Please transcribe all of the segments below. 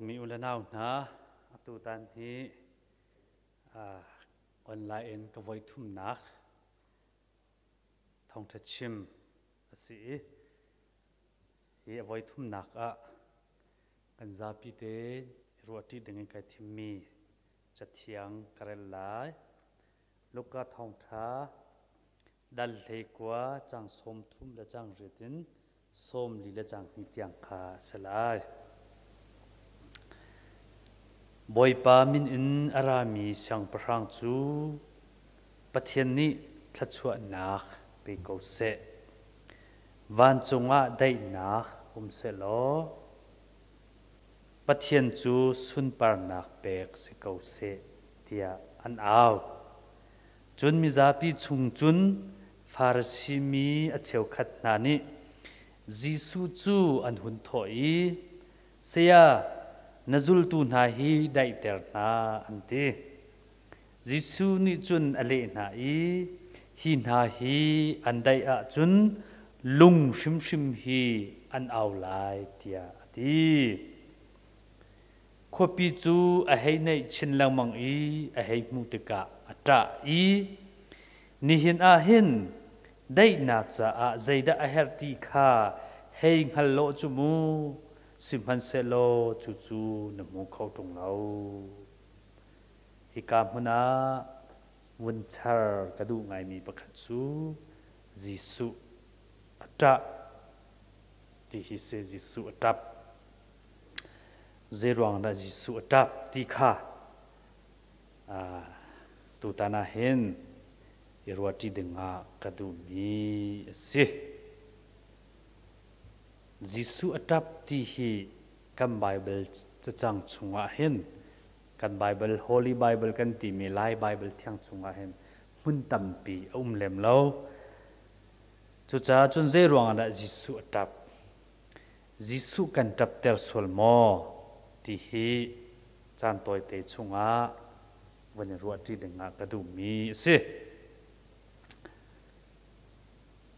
Dawtmi u le nau hna, atutan hi online in ka voi thumnak thawngṭha chim a si i hi a voi thumnak ah kan zapi te ruahṭi dingin kai thimmi cathiang ka rel lai. Luka thawngṭha dal 19 cang 30 le cang riat in 40 le cang hnih tiang kha a si lai. Bawipa min in a rami siangpahrang cu Pathian nih thluachuahnak pe ko seh. Vancung ah daihnak um sehlaw Pathian cu sunparnak pek si ko seh tiah an au. Cun mizapi chung cun Farasi mi a cheukhat hna nih Jesuh cu an hun thawh i, Saya, na zultu hna hi daihter hna, an ti. Jesuh nih cun a leh hna i, Hi hna hi an daih ahcun lung hrimhrim hi an au lai, tiah a ti. Khuapi cu a hei naih chin lengmang i a hei hmuh tikah a ṭah i, Nihin ah hin daihnak caah zeidah a herh ti kha hei hngal law cu mu, sihmanhsehlaw cucu na hmu kho ṭung lo. Hika hmun ah vun char ka duh ngaimi pakhat cu Jesuh a ṭah ti hi si. Jesuh a ṭap. Zeiruang dah Jesuh a ṭap ti kha tutan ah hin i ruahṭi dingah ka duhmi a si. Jesuh a ṭap ti hi kan Baibal cacang chungah hin kan Baibal Holy Bible kan timi Lai Baibal thiang chungah hin hmun tampi a um lem lo. Cucaah cun zeiruang ah dah Jesuh a ṭap? Jesuh kan ṭapter sual maw ti hi caan tawite chungah van i ruahṭi dingah ka duhmi a si.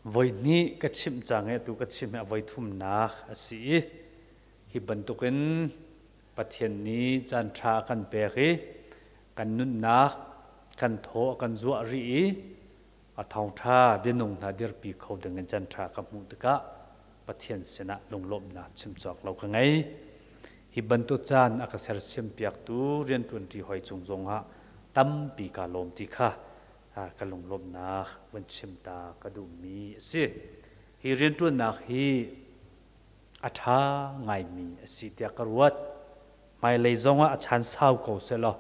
Voihnih ka chimh cang i atu ka chim hi a voithumnak a si i hi bantukin Pathian nih caan ṭha a kan pek i kan nunnak kan thaw a kan zuah rih i a thawngṭha bianung hna dirpi kho dingin caan ṭha ka hmuh tikah Pathian sinah lunglawmhnak chim cawk lo ka ngei. Hi bantuk caan a ka sersiampiaktu rianṭuanṭi hoi cung zongah tampi kaa lawm ti kha ka lunglawmhnak vun chim ta ka duhmi a si. Hi rianṭuannak hi a ṭha ngaimi a si tiah ka ruat. Hmailei zongah a chan sau ko sehlaw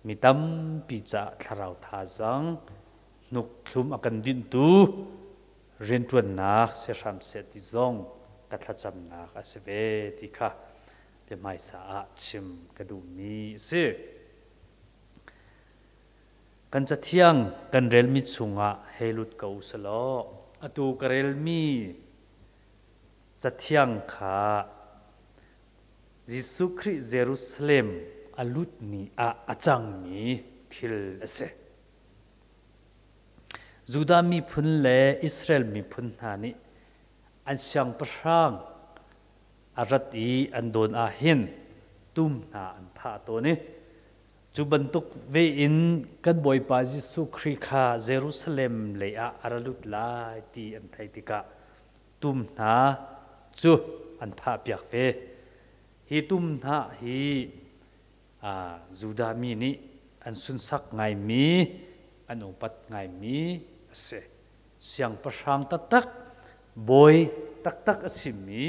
mi tampi caah thlarau thazaang hnukthlum a kan dinhtu rianṭuannak si hram seh ti zong ka thlacamnak a si ve ti kha biahmaisa ah chim ka duhmi a si. Kan cathiang kan relmi chungah hei lut ko usalaw atu ka relmi cathiang kha Jesuh Khrih Jerusalem a lut ni ah a cangmi thil a si. Judah miphun le Israel miphun hna nih an siangpahrang a rat i an dawn ah hin tum hna an phah tawn i cu bantuk ve in kan Bawipa Jesuh Khrih kha Jerusalem lei ah a ra lut lai ti an theih tikah tum hna cu an phahpiak ve. Hi tum hna hi Judah mi nih an sunsak ngaimi, an upat ngaimi a si. Siangpahrang taktak, bawi taktak a simi,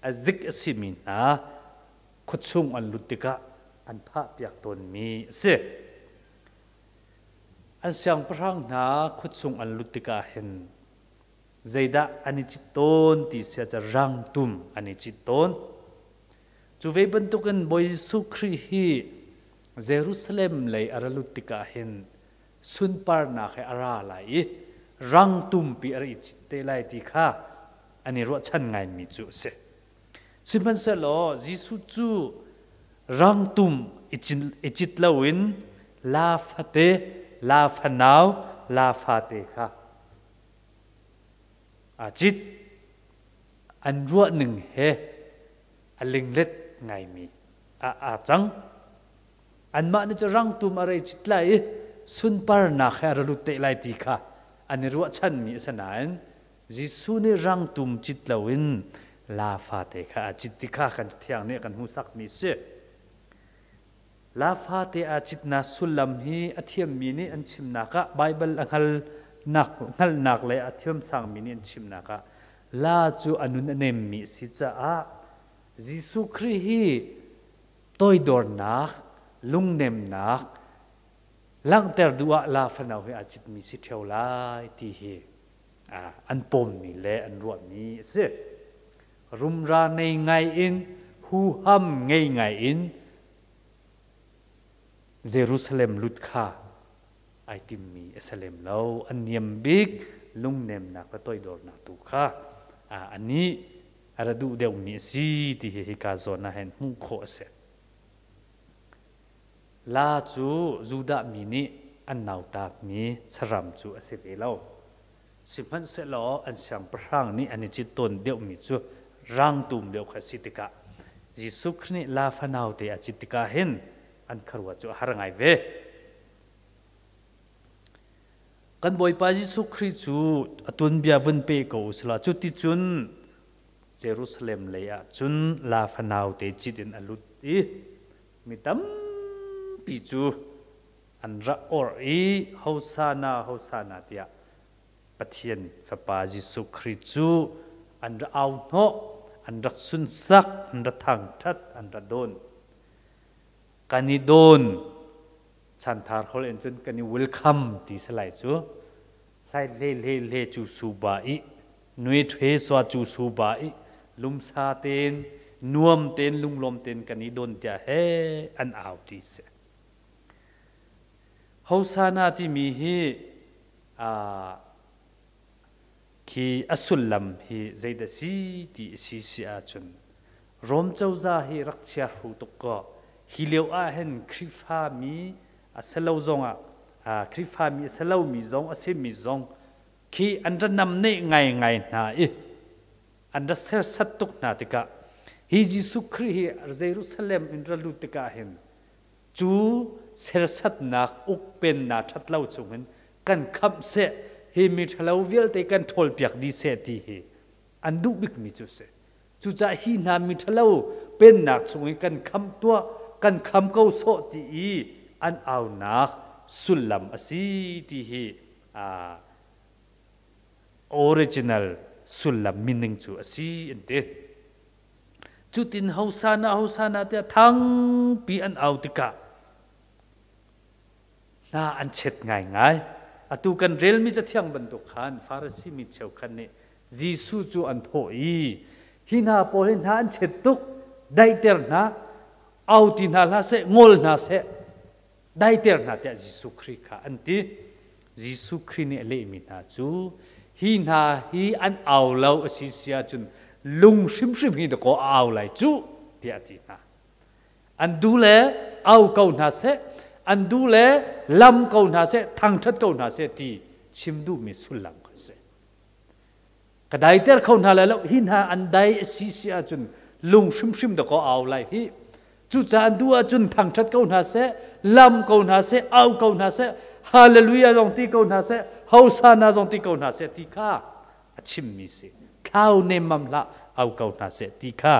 a zik a simi hna khuachung an lut tikah an thahpiak tawnmi a si. An siangpahrang hna khuachung an lut tikah hin zeidah an i cit tawn ti sia cu rangtum an i cit tawn. Cu ve bantukin Bawi Jesuh Khrih hi Jerusalem lei a ra lut tikah hin sunparnak he a ra lai i rangtumpi a ra i cit te lai ti kha an i ruahchan ngaimi cu a si. Sihmanhsehlaw Jesuh cu rangtum i cit loin la fate, la fanau, la fate kha aa cit. An ruahning he a linglet ngaimi aa cang. Anmah nih cu rangtum a rei cit lai i sunparnak he a ra lut te lai ti kha an i ruahchanmi a si nain Jesuh nih rangtum cit loin laa fate kha a cit ti kha kan Cathiang nih a kan hmuhsakmi a si. Laa fate aa citnak sullam hi a thiammi nih an chimnak ah Baibal a hngalnak, hngalhnak le a thiamsangmi nih an chimnak ah laa cu a nun a nemmi a si caah Jesuh Khrih hi toidornak, lungnemnak langhter duh ah laa fano hi aa citmi si ṭheo lai ti hi an pawmmi le an ruahmi a si. Rumra nei ngai in huham ngei ngai in Jerusalem lut kha ai timmi a si lem lo. An niam bik lungnemnak le toidornak tu kha anih a ra duh deuhmi a si ti hi hika zawn ah hin hmuh khawh a si. La cu Judah mi nih an nautakmi saram cu a si ve lo. Sihmanhsehlaw an siangpahrang nih an i cit tawn deuhmi cu rangtum deuh kha a si tikah Jesuh Khrih nih la fanaute a cit tikah hin an khuaruah cu a har ngai ve. Kan Bawipa Jesuh Khrih cu a tuanbia vun pe ko u sila cuticun Jerusalem lei ah cun la fanaute cit in a lut i Mi tampi cu an ra orh i Hosana, Hosana tiah Pathian Fapa Jesuh Khrih cu an ra au hnawh, an rak sunsak, an ra thangṭhat, an ra dawn. Kan i dawn. Chanthar holh in cun kan i welcome ti si lai cu. Hlai hle hle hle cu su ba i nui ṭhe sua cu su ba i lumsa tein nuam tein lunglawm tein kan i don tiah he an au ti si. Hosana timi hi khi a sullam hi zeidah si ti a si si ahcun Rom cozah hi rak chia hru tuk kaw hi lio ah hin Khrihfa mi a si lo zongah Khrihfa mi a si lomi zong a simi zong khi an ra namneh ngaingai hna i an ra sersat tuk hna tikah hi Jesuh Khrih hi Jerusalem in ra lut tikah hin cu sersatnak ukpennak ṭhatlo chungin kan khamh seh, hi mi ṭhalo vialte kan ṭhawlpiak dih seh ti hi an duh bikmi cu a si. Cucaah hi hna mi ṭhalo pennak chung i kan khamh tuah, kan kham ko sawh ti i an aunak sullam a si ti hi original sullam meaning cu a si an ti. Cutin Hosana Hosana tiah thangpi an au tikah hna an chet ngaingai. Atu kan relmi cathiang bantuk khan Farasi mi cheukhat nih Jesuh cu an thawh i hi hna pawl hi hna an chet tuk, daihter hna, au ti hna hlah seh, ngol hna seh, daiter hna tiah Jesuh Khrih kha an ti. Jesuh Khrih nih a lehmi hna cu hi hna hi an au lo a si si ahcun lung hrimhrim hi dakaw a au lai cu tiah a ti hna. An du le au ko hna seh, an du le lam ko hna seh, thangṭhat ko hna seh ti chim duhmi sullam kha a si. Ka daiter kho hna lai lo, hi hna an dai a si si ahcun lung hrimhrim dakaw au lai hi. Cucaah an duh ahcun thangṭhat ko hna seh, lam ko hna seh, au ko hna seh, hallelujah zong ti ko hna seh, hosana zong ti ko hna seh ti kha a chimmi si. Thlau nemmam hlah, au ko hna seh ti kha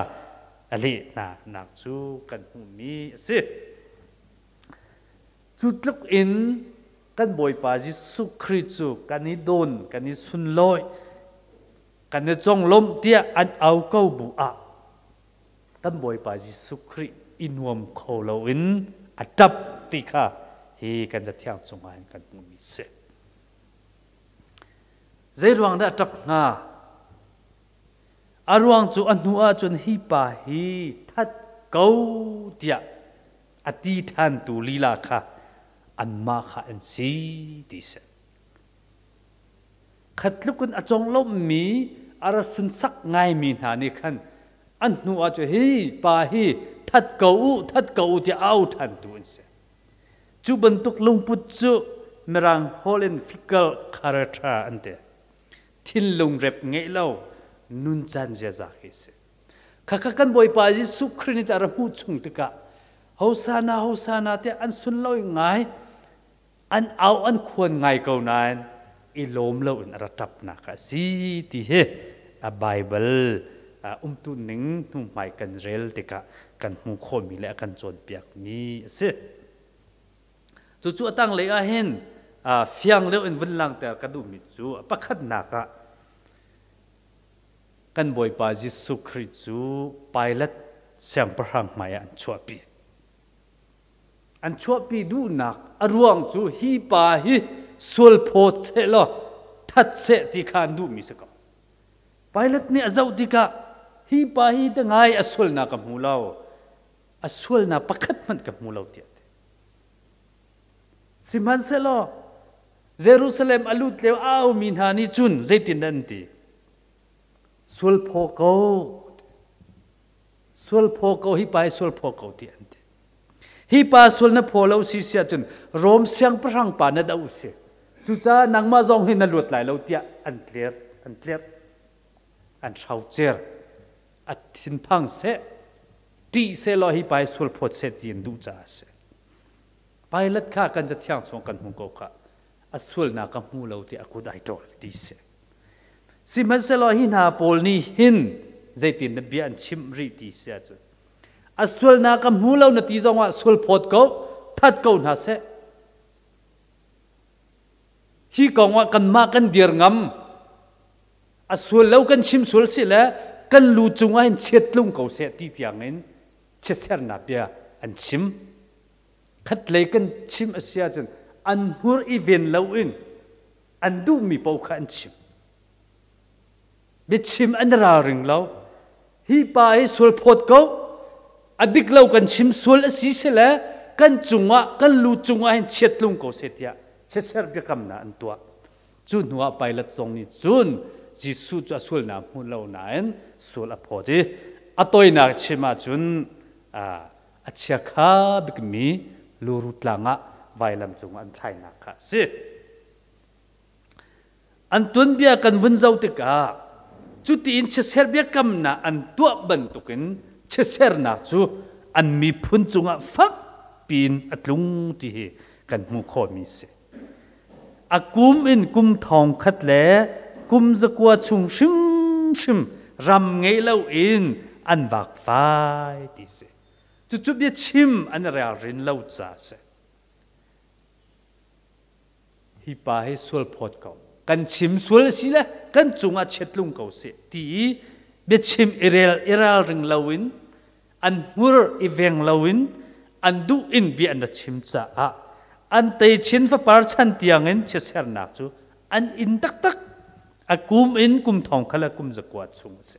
a leh hna nak cu kan hmuhmi a si. Cu tluk in kan Bawipa Jesuh Khrih cu kan i dawn, kan i sunlawih, kan i conglawmh tiah an au ko bu ah kan Bawipa Jesuh Khrih i nuam kho loin a ṭap ti kha hi kan Cathiang cungah hin kan hmuhmi a si. Zeiruang dah a ṭap hnga? A ruang cu a hnu ahcun hi pa hi that ko tiah a ti ṭhantu lila kha anmah kha an si ti si. Khat tluk in a conglawmhmi a ra sunsak ngaimi hna nih khan an hnu ah cu hi pa hi that ko u, that ko u tiah au ṭhantu an si. Cu bantuk lungput cu Mirang holh in fickle character an ti. Thinlung rep ngeih lo nuncan ziaza khi a si. Khakha kan Bawipa Jesuh Khrih nih a ra hmuh chung tikah. Hosana Hosana tiah an sunlawi ngai, an au an khuan ngai ko nain i lawm loin a ra ṭapnak a si ti hi a Baibal umtu ning hnuhmai kan rel tikah kan hmuh khawhmi le a kan cawnpiakmi a si. Cucu a tanglei ah hin fiang deuh in vun langhter ka duhmi cu pakhatnak ah kan Bawipa Jesuh Khrih cu Pilate siangpahrang hmai ah an chuahpi. An chuahpi duhnak a ruang cu hi pa hi sual phawt seh law that seh ti kha an duhmi si ko. Pilate nih a zoh tikah hi pa hi te ngai a sualnak ka hmu lo. A sualnak pakhat hmanh ka hmu lo tiah. Sihmanhsehlaw Jerusalem a lut lio a aumi hna nih cun zeitin an ti? Sual phaw ko. Sual phaw ko hi pa hi sual phaw ko ti an ti. Hi pa sual na phaw lo si si ahcun Rom siangpahrang pa na doh si. Cucaah nangmah zong hi na luat lai lo tiah an tler, an tlerh, an hrocer. A thinphang seh, ṭih seh law hi pa hi sual phawt seh ti an duh caah a si. Pilate kha kan cathiang chung kan hmu ko kha a sualnak ka hmu lo tiah a kut ai ṭawl ti si. Sihmanhsehlaw hi hna pawl nih hin zeitin na bia an chimh rih ti si ahcun a sualnak ka hmu lo na ti zongah sual phawt ko, that ko hna seh. Hi kong ah kanmah kan dir ngam. A sual lo kan chim sual si le kan lu cungah hin chiat tlung ko seh ti tiangin chiatsernak bia an chim. Khatlei kan chim a si ahcun an hmur i ven loin an duhmi paoh kha an chim. Biachim an ralring lo. Hi pa hi sual phawt ko. A dik lo kan chim sual a si sile kan cungah kan lu cungah hin chiat tlung ko seh tiah chiatser biakamnak an tuah. Cu hnuah Pilat zong nih cun Jesuh cu a sualnak hmu lo nain sual a phawt i a toinak chim ahcun a chiakha bikmi luru tlang ah vailam cungah an thlainak kha a si. An tuanbia kan vun zoh tikah cutiin chiatser biakamnak an tuah bantukin chiatsernak cu an miphun cungah fak piin a tlung ti hi kan hmuh khawhmi a si. A kum in kum thong khat le kum zakua chung hrimhrim ram ngei loin an vakvai ti si. Cucu biachim an ralrin lo ca a si. Hi pa hi sual phawt ko. Kan chim sual a si le kan cungah chiatlung ko seh ti i biachim i rel i ralring loin an hmur i veng loin an duh in bia an ra chim caah an techin fapar chan tiangin chiatsernak cu an in taktak. A kum in kum thong kha le kum zakua chung a si.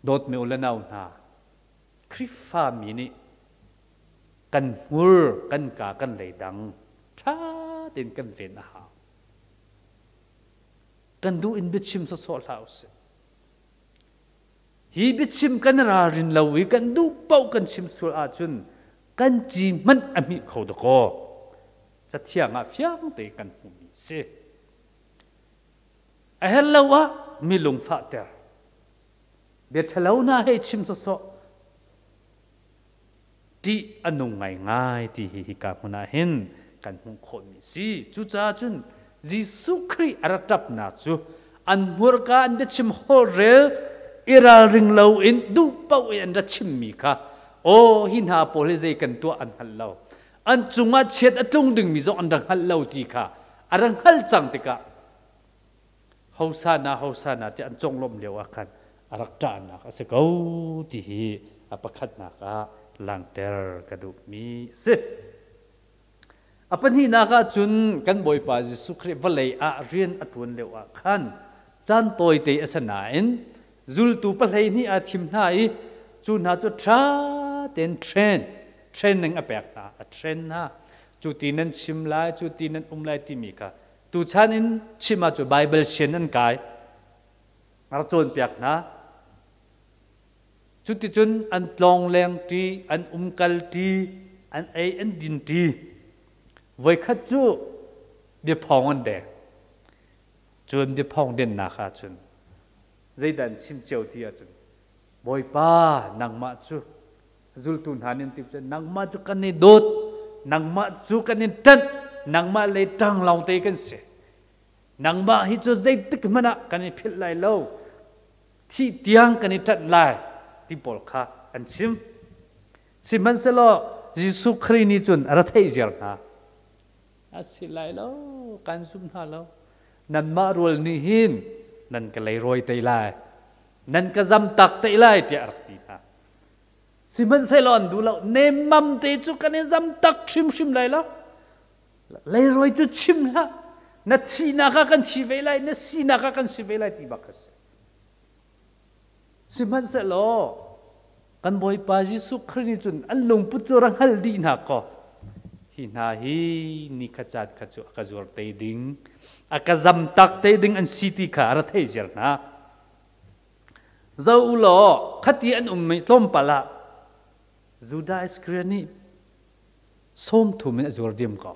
Dawtmi u le nau hna, Khrihfami nih kan hmur, kan ka, kan leidang ṭha tein kan ven a hau. Kan duh in biachim sawsawh hlah usih. Hi biachim kan ralrin lo i kan duh paoh kan chim sual ahcun kan ci hmanh a hmih kho dakaw. Cathiang ah fiang tein kan hmuhmi a si. A herh lo ah mi lungfahter. Bia ṭhalo hna hei chim sawsawh. Ṭih a nung ngaingai ti hi hika hmun ah hin kan hmuh khawhmi a si. Cucaah cun Jesuh Khrih a ra ṭapnak cu an hmurka an biachim holhrel i ralring loin duh paoh in an ra chimmi kha aw hi hna pawl hi zei kan tuah an hngal lo an cungah chiat a tlung dingmi zong an ra hngalh lo ti kha a ra hngalh cang tikah Hosana Hosana tiah an conglawmh lio ah khan a rak ṭahnak a si ko ti hi a pakhatnak ah langhter ka duhmi a si. A pahnihnak ah cun kan Bawipa Jesuh Khrih vawlei ah rian a ṭuan lio ah khan caan tawite a si nain zultu 12 aa thim hna i cu hna cu ṭha tein train training a pek hna, a train hna. Cu ti nan chim lai, cu ti nan um lai timi kha Tuchan in chim ah cu Baibal sian an kai. Rak cawnpiak hna. Cuticun an tlongleng ṭi, an umkal ṭi, an ei an din ṭi. Voikhat cu biaphawng an deng. Cun biaphawng dennak ahcun zeidah an chim cio ti ahcun Bawipa nangmah cu Zultu hna nih an ti nangmah cu kan i dawt, nangmah cu kan in ṭanh, nangmah lei ṭang lawngte kan si. Nangmah hi cu zeitik hmanh ah kan i philh lai lo. Thih tiang kan i ṭanh lai ti pawl kha an chim. Sihmanhsehlaw Jesuh Khrih nih cun a ra theih ziar hna. A si lai lo, kan zum hna lo. Nanmah rual nih hin nan ka leirawi te lai, nan ka zamtak te lai tiah a rak ti hna. Sihmanhsehlaw an duh lo, nemmam te cu kan i zamtak hrimhrim lai lo. Leirawi cu chim hlah, na thihnak ah kan thi ve lai, na sinak ah kan si ve lai ti bak a si. Sihmanhsehlaw kan Bawipa Jesuh Khrih nih cun an lungput cu ra hngal dih hna kaw hi hna hi ni kha caan kha cu a ka zuar te ding, a ka zamtak te ding an si ti kha a ra thei ziar hna. Zo u law khati an um mi tlawmpal ah Judah Iskariot nih 30 in a zuar diam ko.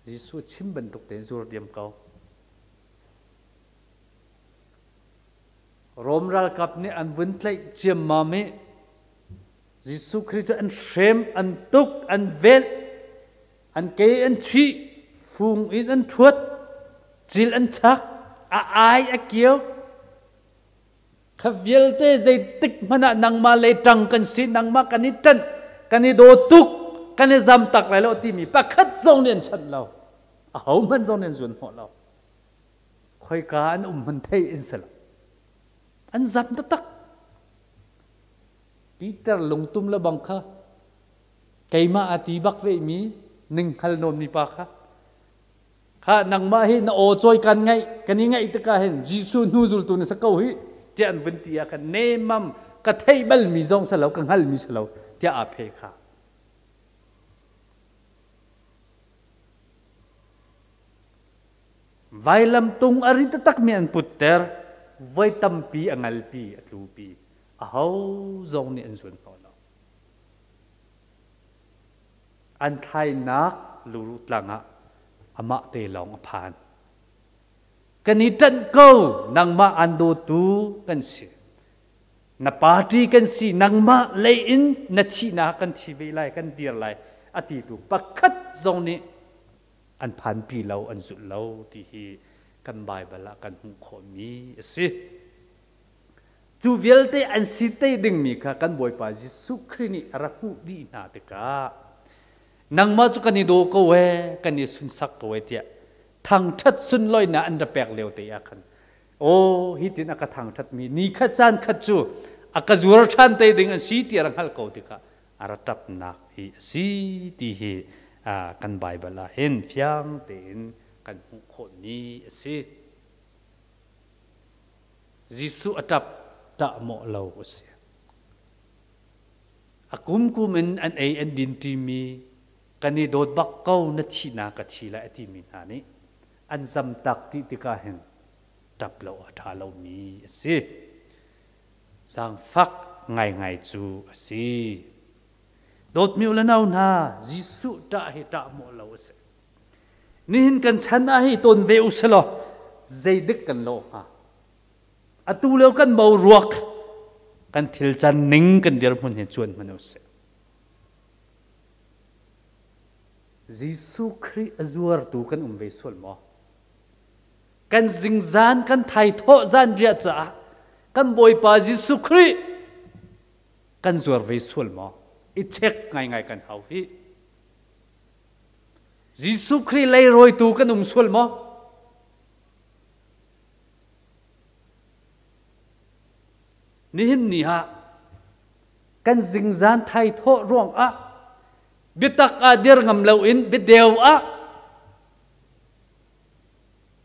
Jesuh chim bantuk tein zuar diam ko. Rom ralkap nih an vun tlaih ciammam i Jesuh Khrih cu an hrem, an tuk, an velh, an ke an chuih, fung in an ṭhuat, cil an chak, a ai a kio. Kha vialte zeitik hmanh ah nangmah le ṭang kan si, nangmah kan i ṭanh, kan i daw tuk, kan i zam tak lai lo timi pakhat zong nih an chanh lo. Ahohmanh zong nih an zuan hnawh lo. Khoika an um hman thei in si lo. An zam taktak. Peter lungtum le bang kha keimah a ti bak ve mi ninghngal nawn mi pa kha kha nangmah hi na aw cawi kan ngaih kan i ngaih tikah hin Jesuh hnu zultu na si ko hi tiah an vun ti ah khan nemam ka theih bal mi zong si lo ka hngal mi si lo tiah aa phe kha. Vailamtung a ri taktakmi an putter, voi tampi a ngalpi, a tlupi. Aho zong nih an zuan hnawh lo. An thlainak luruh tlang ah amah te lawng a phan. Kan i ṭanh ko, nangmah an dawtu kan si. Na party kan si, nangmah lei in na thihnak kan thi ve lai, kan dir lai, a ti tu pakhat zong nih an phanpi lo, an zulh lo ti hi kan Baibal ah kan hmuh khawhmi a si. Cu vialte an si te dingmi kha kan Bawipa Jesuh Khrih nih a rak hmuh dih hna tikah nangmah cu kan i daw ko ee, kan i sunsak ko ee tiah thangṭhat sunlawinak an ra pek lio te ah khan aw hi tin a ka thangṭhatmi ni khat caan khat cu a ka zuar ṭhan te ding an si ti a rak hngalh ko tikah a ra ṭapnak hi a si ti hi kan Baibal ah hin fiang tein kan hmuh khawhmi a si. Jesuh a ṭap ṭah mawh lo a si. A kumkum in an ei an din ṭimi kan i dawt bak ko na thihnak ka thi lai a timi hna nih an zamtak ti tikah hin ṭap lo a ṭha lomi a si. Zaangfak ngaingai cu a si. Dawtmi u le nau hna, Jesuh ṭah hi ṭah mawh lo a si. Nihin kan chan ah hi tawn ve u silaw zeidik kan lawh hnga? Atu lio kan boruak, kan thil can ning kan dirhmun hi cuan hmanh u sih. Jesuh Khrih a zuartu kan um ve sual maw? Kan zingzan kan thaithawh zanriah caah kan Bawipa Jesuh Khrih kan zuar ve sual maw? I check ngaingai kan hau hi. Jesuh Khrih leirawitu kan um sual maw? Nihin ni ah kan zingzan thaithawh ruangah biatak ah dir ngam loin biadeu ah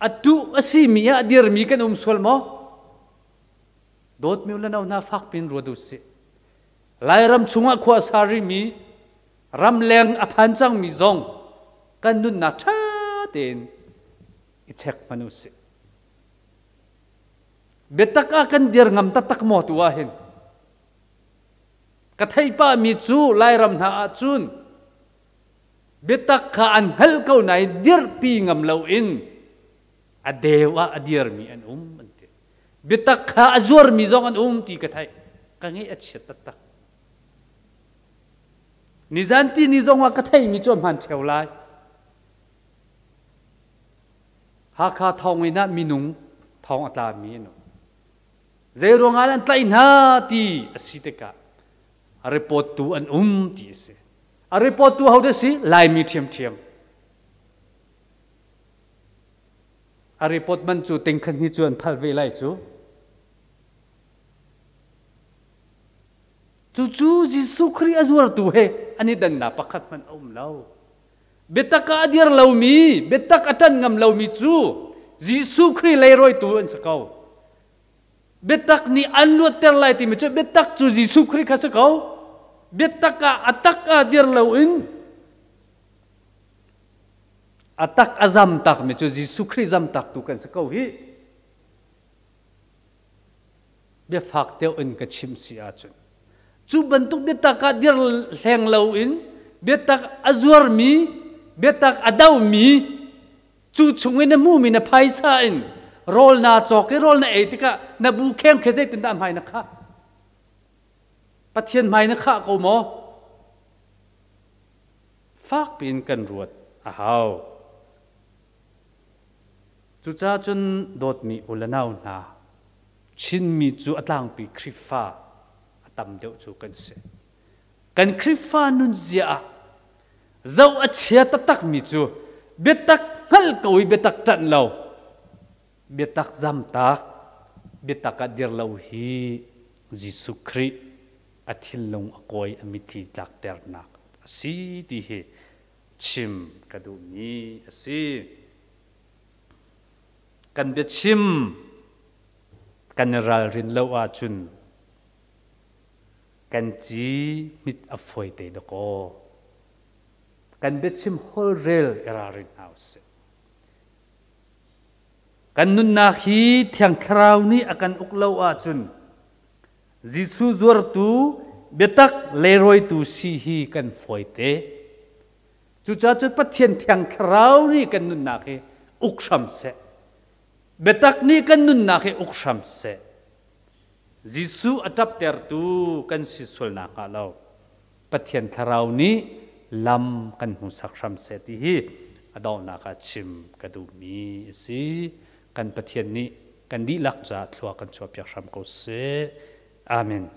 a tuh a simi ah dirmi kan um sual maw? Dawtmi le no hna fak pin ruat u sih. Lairam chungah khua sa rimi ramleng a phan cangmi zong kan nunnak ṭha tein i check hmanh u sih. Biatak ah kan dir ngam taktak maw tu ah hin? Ka theih pahmi cu Lairam hna ah cun biatak kha an hngalh ko nain dirpi ngam loin a deu ah a dirmi an um an ti. Biatak kha a zuarmi zong an um ti ka theih. Ka ngeih a chiat taktak. Nizan ti ni zong ah ka theimi cu a hmaan ṭheo lai. Hakha thawnginn ah minung thawng a tlami an um. Zei ruangah an tlaih hna ti a si tikah a report tu an um ti a si. A report tu ho dah si? Laimi ṭhiamṭhiam. A report man cu tingkhat hnih cu an phal ve lai cu. Cucu Jesuh Khrih a zuartu he an i dannak pakhat hmanh a um lo. Biatak ah a dir lomi, biatak a ṭan ngam lomi cu Jesuh Khrih leirawitu an si ko. Biatak nih an luatter lai timi cu biatak cu Jesuh Khrih kha si ko. Biatak ah a tak ah dir loin a tak a zam takmi cu Jesuh Khrih zam taktu kan si ko hih. Biafak deuh in ka chim si ahcun cu bantuk biatak ah dir hleng loin biatak a zuarmi, biatak a domi, cu chung in na hmuhmi na phaisa in rawl naa cawk i rawl na ei tikah na bu kheng khi zeitindah hmai na khah? Pathian hmai na khah ko maw? Fak piin kan ruat a hau. Cucaah cun dawtmi u le nau hna, Chinmi cu a tlangpi Khrihfa a tam deuh cu kan si. Kan Khrihfa nunzia ah zoh a chia taktakmi cu biatak hngalh ko i biatak ṭanh lo, biatak zamtak, biatak ah dir lo hi Jesuh Khrih a thinlung a kawi a mitthli tlakternak a si ti hi chim ka duhmi a si. Kan biachim kan i ralrin lo ahcun kan ci hmit a fawi te dakaw. Kan biachim holhrel i ralrin hna usih. Kan nunnak hi Thiang Thlarau nih a kan uk lo ahcun Jesuh zuartu biatak leirawitu si hi kan fawi te. Cucaah cun Pathian Thiang Thlarau nih kan nunnak hi uk hram seh. Biatak nih kan nunnak hi uk hram seh. Jesuh a ṭaptertu kan si sualnak hnga lo Pathian Thlarau nih lam kan hmuhsak hram seh ti hi a donghnak ah chim ka duhmi a si. Kan Pathian nih kan dihlak caah thlua kan chuahpiak hram ko seh. Amen.